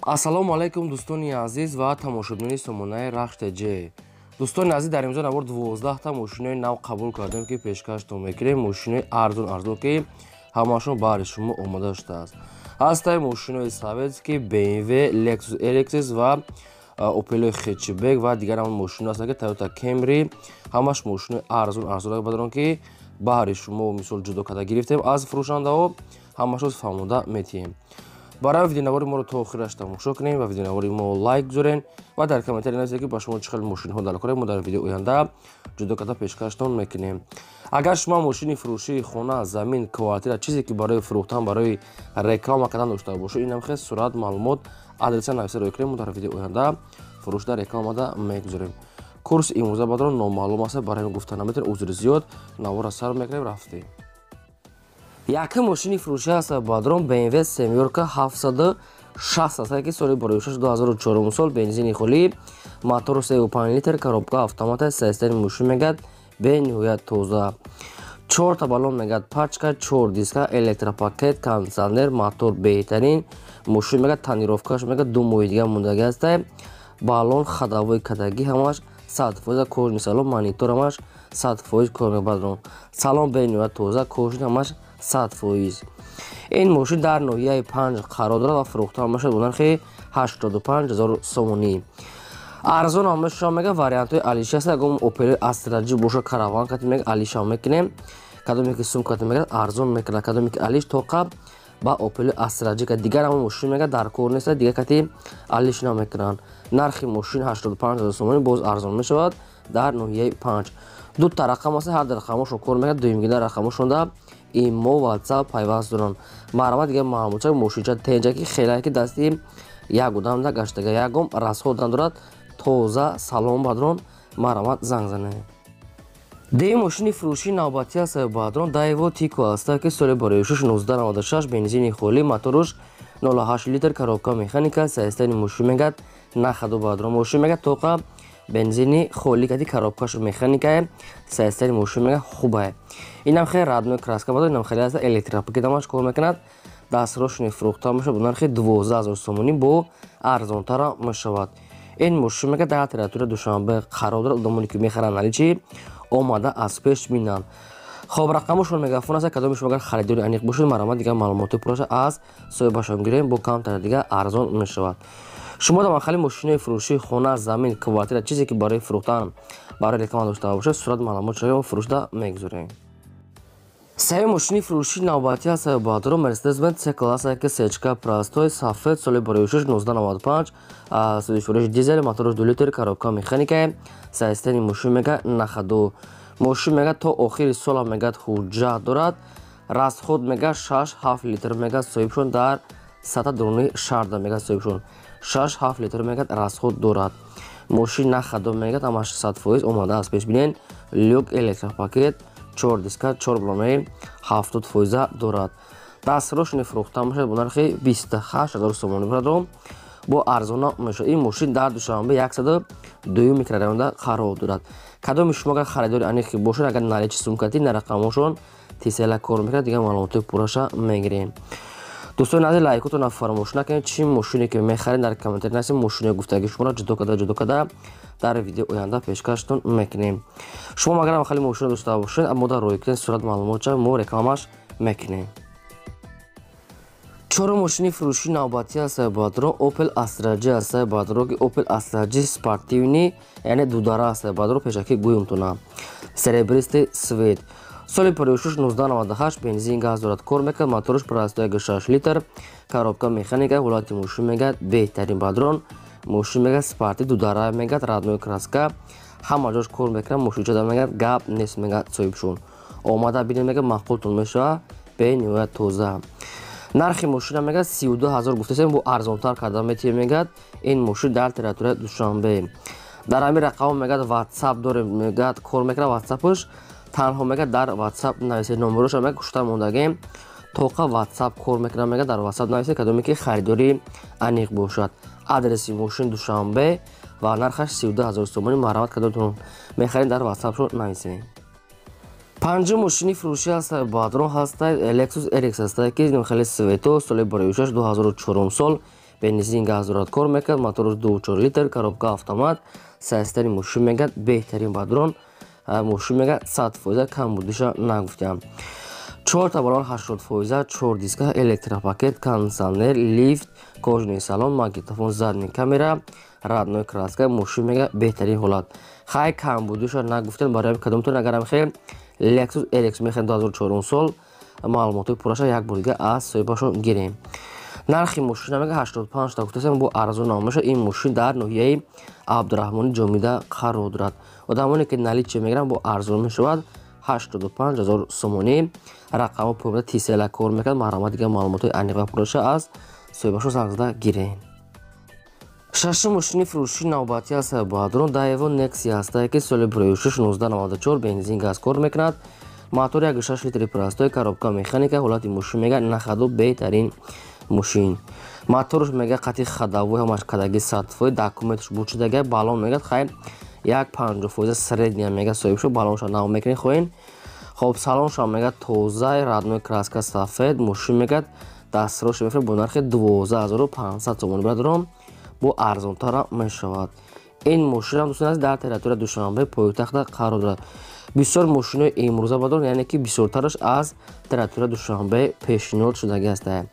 Ассалому алайкум, дӯстони азиз ва тамошобинони сомонаи Рахш ТЖ. Дӯстони азиз, дар имзо навор 12та мошинои нав қабул кардем, ки пешкаштон мекунем. Мошинои арзон арзон, ки ҳамашон баҳри шумо омода шудааст. Ҳастаи мошинои советский, BMW, Lexus RX ва Opel Hatchback ва дигар ҳамон мошино ҳастанд, ки Toyota Camry, ҳамаш мошинои арзон арзон бадарон, ки баҳри шумо мисол ҷудо карда гирифтем аз фурӯшандаҳо, ҳамашро фаҳмода метиҳем. Барои видеонавори моро то охираш тамошо кунем ва видеонавори мо лайк гузорен ва дар комментария нависед, ки ба шумо чӣ хел мошинҳо дар кор, мо дар видео оянда ҷудо карда пешкаштон мекунем. Агар шумо мошини фурӯшии хона, замин, квартира, чизе ки барои фурӯхтан, барои реклама кардан дошта бошед, инам хел сурат, маълумот, адреса нависа рӯй кунем, мо дар видео оянда фурӯшда рекламада мегузорем. Курс имрӯза бадрон номаълум аст, барои гуфта наметавонем, узри зиёд. Навора сар мекунем, рафтем. Якум мошини фурӯшӣ аст, бадрон, BMW семёрка 760 аст, ки соли 2006 2004 сол, бензини холӣ, мотор 3,5 литр, коробка автомат, системи мошин мегад бениҳоят тоза. Чорта баллон мегад пачка, чор диска, электропакет, кондиционер, мотор беҳтарин. Мошин мегад тонировкаш мегад 2 моҳи дига мондагӣ аст. Баллон ходовой кадагӣ ҳамаш 100%, кожаный салон, монитор ҳамаш 100% кор мебадрон. Салон бениҳоят тоза, кожаный ҳамаш 100%. Ин мошин дар ноҳияи 5 қарор дорад ва фурӯхта мешавад бо нархи 85 000 сомонӣ. Арзон ҳам мешавад, мега вариантҳои алиша аст. Ягон Opel Astra G боша, караван кати мега алиша мекунем. Кадоме ки сум кати мега арзон мекунад, кадоме ки алиш тоқа ба Opel Astra G, дигар ҳамон мошин мега дар кор нест, дигар кати алиш намекунанд. Нархи мошин 85 000 сомонӣ, боз арзон мешавад. Дар ноҳияи 5 дута рақам аст, ҳар ду рақамошон кор мекунад. Дуюмгина рақамошонда имо, WhatsApp пайваст доранд. Марҳамат, дигар маълумотча. Мошинча тенҷаки хелае, ки дасти як одамда гаштага, ягон расход надорад, тоза салон бадрон. Марҳамат, занг занед. Дуюм мошини фурӯшии навбатӣ аст, бадрон, Daewoo Tico аст, ки соли 2006 1996, бензини холӣ, моторуш 0,8 литр, коробка механика, системи мошин мегад на ходу бадрон. Мошин мегад тоқа бензини холӣ кади, коробкаш механикае, системи мошин мегад хубае. Инам хеле родной краска бадо, инам хеле аст, электропакет ҳамаш кор мекунад. Дастрошни фурӯхта мешавад бо нархи 12 000 сомонӣ, бо арзонтара мешавад. Ин мошин мегад дар территорияи Душанбе қарор дорад. Одамоне ки мехаранд, наличии омада аз пеш бинанд. Хоб, рақамошон мегафон аст. Кадоми шумо агар харидори аниқ бошед, марҳамат, дигар маълумоти пурраша аз соҳибашон гирем, бо камтар дигар арзон мешавад. Шумо дар махали мошинои фурӯшии хона, замин, квартира, чизе ки барои фурӯхтан, барои реклама дошта бошед, сурат, маълумот шава, фурӯшда мегузорем. Сеюм мошини фурӯшии навбатӣ аст, баҳодуро, Mercedes-Benz C класса, ки сечка простой, сафед, соли 2006 1995, сӯзишвориш дизел, моторш 2 литр, коробка механика, системи мошин мега на ходу. Мошин мега то охири сола мегад ҳуҷҷат дорад. Расход мега 6-7 литр мега соҳибшон, дар сатҳа дуруни шаҳрда мега соҳибшон 6-7 литр мегад расход дорад. Мошин на ходу мегад, ҳамаш 100% омада аз пеш бинен. Люк, электропакет, чор диска, чор баллонаи 70 фоиза дорад. Дастрошни фурӯхта мешавад бо нархи 28 000 сомонӣ бошад, бо арзона мешавад. Ин мошин дар Душанбе 102 микрорайонда қарор дорад. Кадоми шумо агар харидори аниқи бошед, агар наличии сумкати на рақамошон тисела кор мекунад, дигар маълумоти пурраша мегирем. Дӯстони азиз, лайкотонро фаромӯш накунед. Чӣ мошине ки мехаред, дар комментарий нависед. Мошинои гуфтагии шуморо ҷудо карда, ҷудо карда дар видео оянда пешкаштон мекунем. Шумо агар хеле мошино дошта бошед, мо дар рӯй кунед сурат, маълумотча, мо рекламаш мекунем. Чорум мошини фурӯшии навбатӣ аст, баҳодуро, Opel Astra G аст, баҳодуро, ки Opel Astra G спортивный, яъне дудара аст, баҳодуро, пешакӣ гӯёмтона. Серебристый цвет, соли 56 1998, бензин, газ дорад, кор мекунад, моторш простой 6 литр, коробка механика, ҳолати мошин мегад беҳтарин бадрон. Мошин мегад спорти, дудара мегад, родной краска, ҳама ҷош кор мекунад. Мошинчада мегад гап нест, мегад соҳибшон омада бинед, мегад маъқултон мешавад, бениҳоят тоза. Нархи мошина мегад 32 000 гуфтасем, бо арзонтар карда метиҳем мегад. Ин мошин дар территорияи Душанбе. Дар ҳамин рақам мегад WhatsApp дорем, мегад кор мекунад WhatsAppш, танҳо мегад дар WhatsApp нависед. Номероша мегад кушта мондагем, тоқа WhatsApp кор мекунад, мегад дар WhatsApp нависед, кадоме ки харидори аниқ бошад. Адреси мошин Душанбе ва нархаш 32 000 сомонӣ. Марҳамат, кадомтон мехаред, дар WhatsAppшо нависед. Панҷум мошини фурӯшӣ аст, бадрон, ҳаста Lexus RX аста, ки хеле цвето, соли 2006 2004 сол. Бензин газ дорад, кор мекунад, мотораш 2,4 литр, коробка автомат, состояние мошин мегӯяд беҳтарин бадрон, мошин мегӯяд 100% камбудиша нагуфтям. 4 та баллон 80%, 4 диска, электропакет, кондиционер, лифт, кожаный салон, магнитофон, задний камера, родной краска, мошин мега беҳтарин ҳолат. Хай, камбудиша нагуфтем. Барои кадомтон агарам хел Lexus RX мехоҳем 2004 сол, маълумотҳои пурраша як бор дига аз соҳибашон гирем. Нархи мошина мега 85 та гуфтасем, бо арзон намеша. Ин мошин дар ноҳияи Абдураҳмони Ҷомида қарор дорад. Одамоне ки наличие мегиранд, бо арзон мешавад, 85 ҳазор сомонӣ. Рақамҳо поёнда, Тисела кор мекунад. Марҳамат, дига маълумотҳои аниқ ва пурраша аз соҳибашон занг зада гирем. Шашум мошини фурӯши навбатӣ аст бадрон, Даево Нексия ҳастае, ки соли 2006, 1994, бензин газ кор мекунад, мотор 1,6 литри простой, коробка механика, ҳолати мошин мега на ходу беҳтарин мошин. Моторш мега қати ходовой ҳамаш кадаги 100%, документаш бучидага, баллон мегад хай як 50% средняя мега соҳиб шуд, баллонша нав мекунед хоҳен. Хоб, салоншам мега тоза, родной краска, сафед. Мошин мегад дастрош мефурӯшад бо нархи 12 500 сомонӣ. Бародарон, бо арзонтара мешавад. Ин мошинам, дӯстон азиз, дар территорияи Душанбе, пойтахта қарор дорад. Бисёр мошинои имрӯза бадор, яъне ки бисёртараш аз территорияи Душанбе пешниҳод шудагӣ ҳастанд.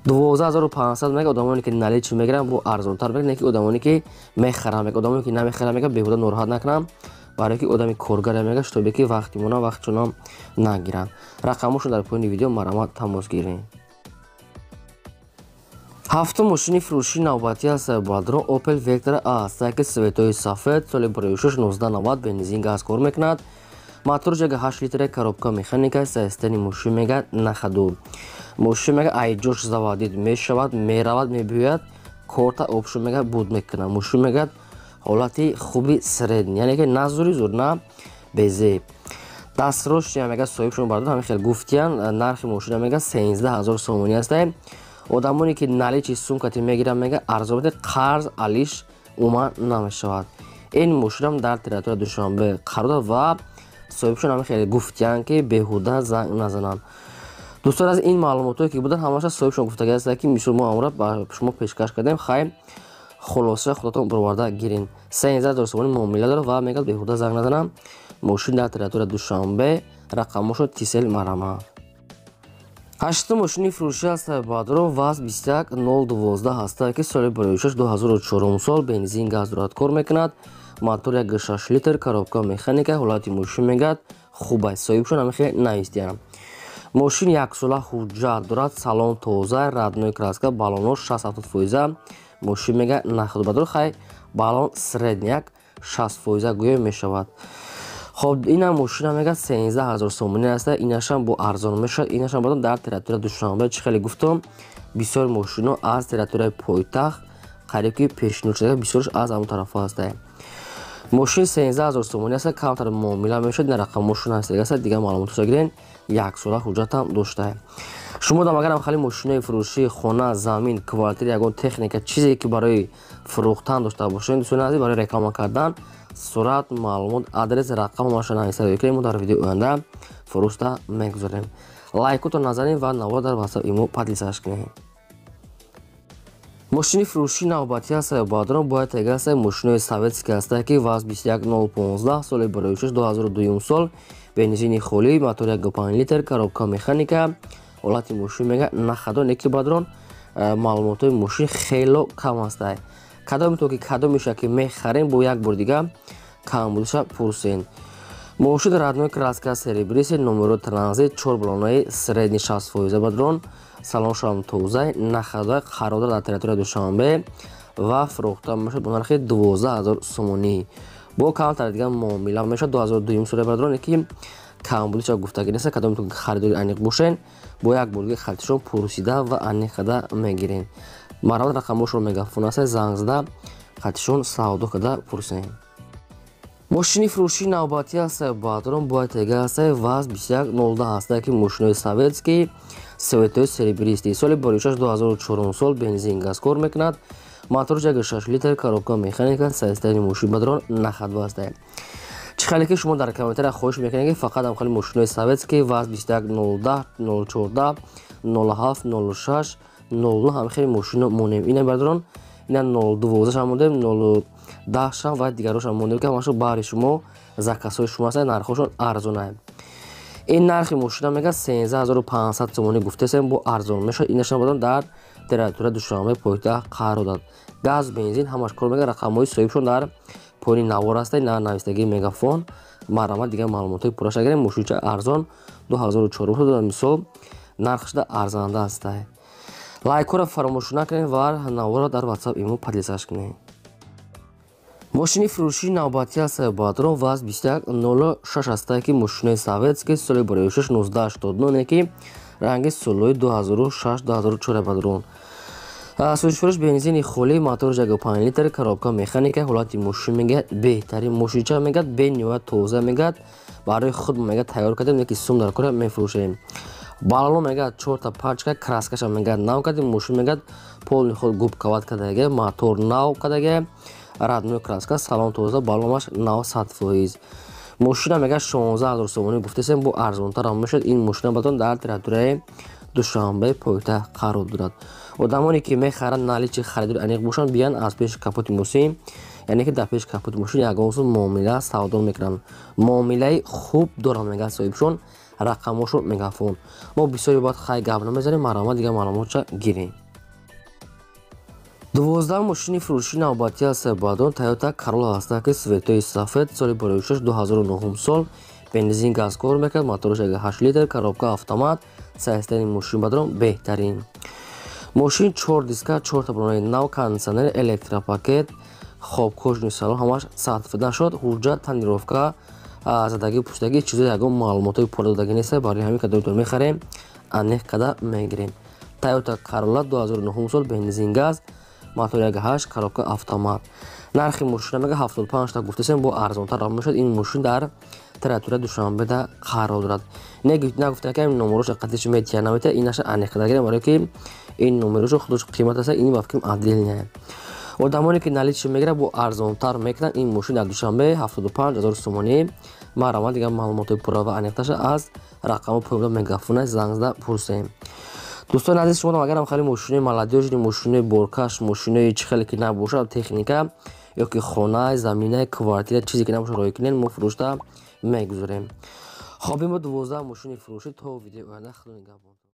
12 500 мега, одамоне ки наличный мегиранд, бо арзонтар мегиранд, не ки одамоне ки мехаранд мега, одамоне ки намехаранд мега беҳуда нороҳат накунанд, барое ки одами коргаре мега, шитобе ки вақти мона вақтшонам нагиранд. Рақамошон дар поёни видео, марҳамат, тамос гиред. Ҳафтум мошини фурӯши навбатӣ аст бадро, Opel Vectra аст, ки цветои сафед, соли 2006, 1990, бензин газ кор мекунад, мотор 1,8 литра, коробка механика, состояние мошин мега на ходу. Мошин мега айҷош заводить мешавад, меравад, мебиёяд, корта обшо мега буд мекунад. Мошин мегӯяд ҳолати хуби средний, яъне ки на зури зур, на безеб. Дастрошия мега соҳибшон бардор ҳамин хел гуфтиян. Нархи мошина мега 13 000 сомонӣ астае. Одамоне ки наличный сумкати мегиранд, мега арзон, қарз алиш умуман намешавад. Ин мошинам дар территорияи Душанбе қарор дорад ва соҳибшон ҳамин хеле гуфтиянд, ки беҳуда занг назананд. Дӯстон, аз ин маълумотҳое ки буданд, ҳамаша соҳибшон гуфтагӣ ҳастанд, ки мисол мо амра ба шумо пешкаш кардем. Хайр, хулоса худатон бароварда гирин. 13 000 сомонӣ муомила дорад ва мегӯяд беҳуда занг назанам. Мошин дар территорияи Душанбе, рақамошо Тисел, марҳамат. Ҳаштум мошини фурӯшӣ аст баъдро, ВАЗ 21012 ҳастае, ки соли 2006, 2004 сол, бензин газ дорад, кор мекунад, мотор 1,6 литр, коробка механика, ҳолати мошин мегӯяд хуб аст, соҳибшон ҳамин хел навистиям. Мошин яксола ҳуҷҷат дорад, салон тоза, родной краска, баллоно 60-70 фоиза. Мошин мега на ходу бадор, хай, баллон средняк 60% гӯё мешавад. Хоб, ина мошина мега 13 000 сомонӣ аста, инашам бо арзон мешавад. Инашам бадон дар территорияи Душанбе. Чӣ хеле гуфтам, бисёр мошино аз территорияи пойтахт қариб ки пешниҳод шуда, бисёрш аз ҳамон тарафҳо ҳастае. Мошин 13 000 сомонӣ аста, камтар муомила мешавад. Ина рақамошон ҳаст аста, дигар маълумотҳо гирен. Яксола ҳуҷҷатам доштае. Шумо дам агарам хали мошинои фурӯшии хона, замин, квартира, ягон техника, чизе ки барои фурӯхтан дошта бошед, дӯстони азиз, барои реклама кардан, сурат, маълумот, адрес, рақам ҳамаша нависта кунед, мо дар видеои оянда фурӯшта мегузорем. Лайкотон назанед ва навор дар WhatsApp, имо поделиться кунед. Мошини фурӯшии навбатӣ аст баъдрон, бояд тега аст, мошинои советский ҳастае, ки ВАЗ 21015, соли 2006, 2002 сол, бензини холӣ, мотор 1,5 литр, коробка механика, ҳолати мошин мега на ходу, неки бадрон маълумотҳои мошин хело кам ҳастае. Кадоме то ки кадомеша ки мехарем, бо як бор дига камбудиша пурсен. Мошин родной краска, серебристый, номеро транзит, чор баллонаи средний 60%. Бадрон, салоншам тоза, на ходу, қарор дорад дар территорияи Душанбе ва фурӯхта мешавад бо нархи 12 000 сомонӣ, бо камтар дига муомила мешавад. 2002 соли бадрон, ки камбудиша гуфтагӣ нест. Кадоме то харидори аниқ бошен, бо як бор дига халтишон пурсида ва аниқ карда мегирен. Марҳамат, рақамошро мегафон аст, занг зада хатишон савдо карда пурсем. Мошини фурӯшии навбатӣ аст баъдрон, бояд тега аст, ВАЗ 2102 ҳастае, ки мошинои советский, цветои серебристый, соли 2006, 2004 сол, бензин газ кор мекунад, мотор 1,6 литр, коробка механика, состояние мошин бадрон на ходу ҳастае. Чӣ хеле ки шумо дар комментария хоҳиш мекунед, ки фақат ҳам хеле мошинои советский ВАЗ 2102, 014, 07, 06. 09 ҳам хеле мошино монем. Ина бародарон, ина 012 шам мондем, 010 шам ва дигарошам мондем, ки ҳамашон баҳри шумо, заказҳои шумо ҳастанд, нархҳошон арзонае. Ин нархи мошина мега 13500 сомонӣ гуфтесем, бо арзон мешавад. Инашам бародарон дар территория Душанбе пойтахт қарор дод. Газ, бензин ҳамаш кор мега. Рақамҳои соҳибшон дар поёни навор ҳастанд, на навистагии Мегафон. Марҳамат, дигар маълумотҳои пурраша гирем. Мошинча арзон 2004 мисол нархшда арзанда ҳастай. Лайкҳоро фаромӯш накунед ва наворро дар WhatsApp, имо поделиться кунед. Мошини фурӯшии навбатӣ ҳастае, бародарон, ВАЗ 2106 ҳастае, ки мошинои советский, соли 2006, 1989, ки ранги солҳои 2006, 2004, бародарон. Сӯзишфурӯш, бензини холӣ, мотори 1,5 литр, коробка механика. Ҳолати мошин мегӯяд беҳтарин, мошинча мегӯяд бениҳоят тоза, мегӯяд барои худ мегӯяд тайёр кардем, леки сум дар кора мефурӯшем. Баллон мегӯяд чорта пачка, краскаша мегӯяд нав кардем. Мошин мегӯяд полный худ губкават кардага, мотор нав кардага, родной краска, салон тоза, баллонаш нав 100%. Мошина мегӯяд 16 000 сомонӣ гуфтесем, бо арзонтарам мешавад. Ин мошина батон дар территорияи Душанбе пойтахт қарор дорад. Одамоне ки мехаранд, наличный харидори аниқ бошанд, биян аз пеши капоти мошин, яъне ки дар пеши капоти мошин ягон сум муомила савдо мекунанд. Муомилаи хуб доранд, мегӯяд соҳибшон, рақамҳошон Мегафон. Мо бисёре бояд хай гап намезанем, марҳамат, дигар маълумотша гирем. 12 мошини фурӯшии навбатӣ аст, бародарон, Тойота Королла ҳаста, ки цветои сафед, соли 2006, 2009 сол, бензин, газ кор мекард, мотораш 8 литр, коробка автомат. Состояние мошин, бародарон, беҳтарин. Мошин чор диска, чорта баллонаи нав, кондиционер, электропакет, хоб, кожаный салон ҳамаш 100% нашуд. Ҳуҷҷат, тонировка задагӣ, пӯшидагӣ, чизо ягон маълумотҳои пурра додагӣ нест. Барои ҳамин кадомтон мехарем, аниқ када мегирем. Тойота Королла, 2009 сол, бензин, газ, мотор 1,8, коробка автомат. Нархи мошина мега 75 та гуфтесем, бо арзонтар мешавад. Ин мошин дар территория Душанбеда қарор дорад. Нагуфта ки номероша қатиш метия, наметия, инаша аниқ када барое ки ин номерошо худаш қимат аст, ин ба фикрам отдельная. Одамоне ки наличный мегирад, бо арзонтар мекунанд. Ин мошин дар Душанбе 75 000 сомонӣ. Марҳамат, дигар маълумотҳои пурра ва аниқташа аз рақамҳо поёнда Мегафона занг зада пурсем. Дӯстони азиз, шумо агарам хеле мошинои молодёжный, мошинои боркаш, мошинои чӣ хеле ки набошад, техника ё ки хона, замина, квартира, чизе ки набошад, роҳӣ кунед, мо фурӯшта мегузорем. Хоб, ин буд 12 мошини фурӯшӣ. То видеои оянда, худо нигаҳбон.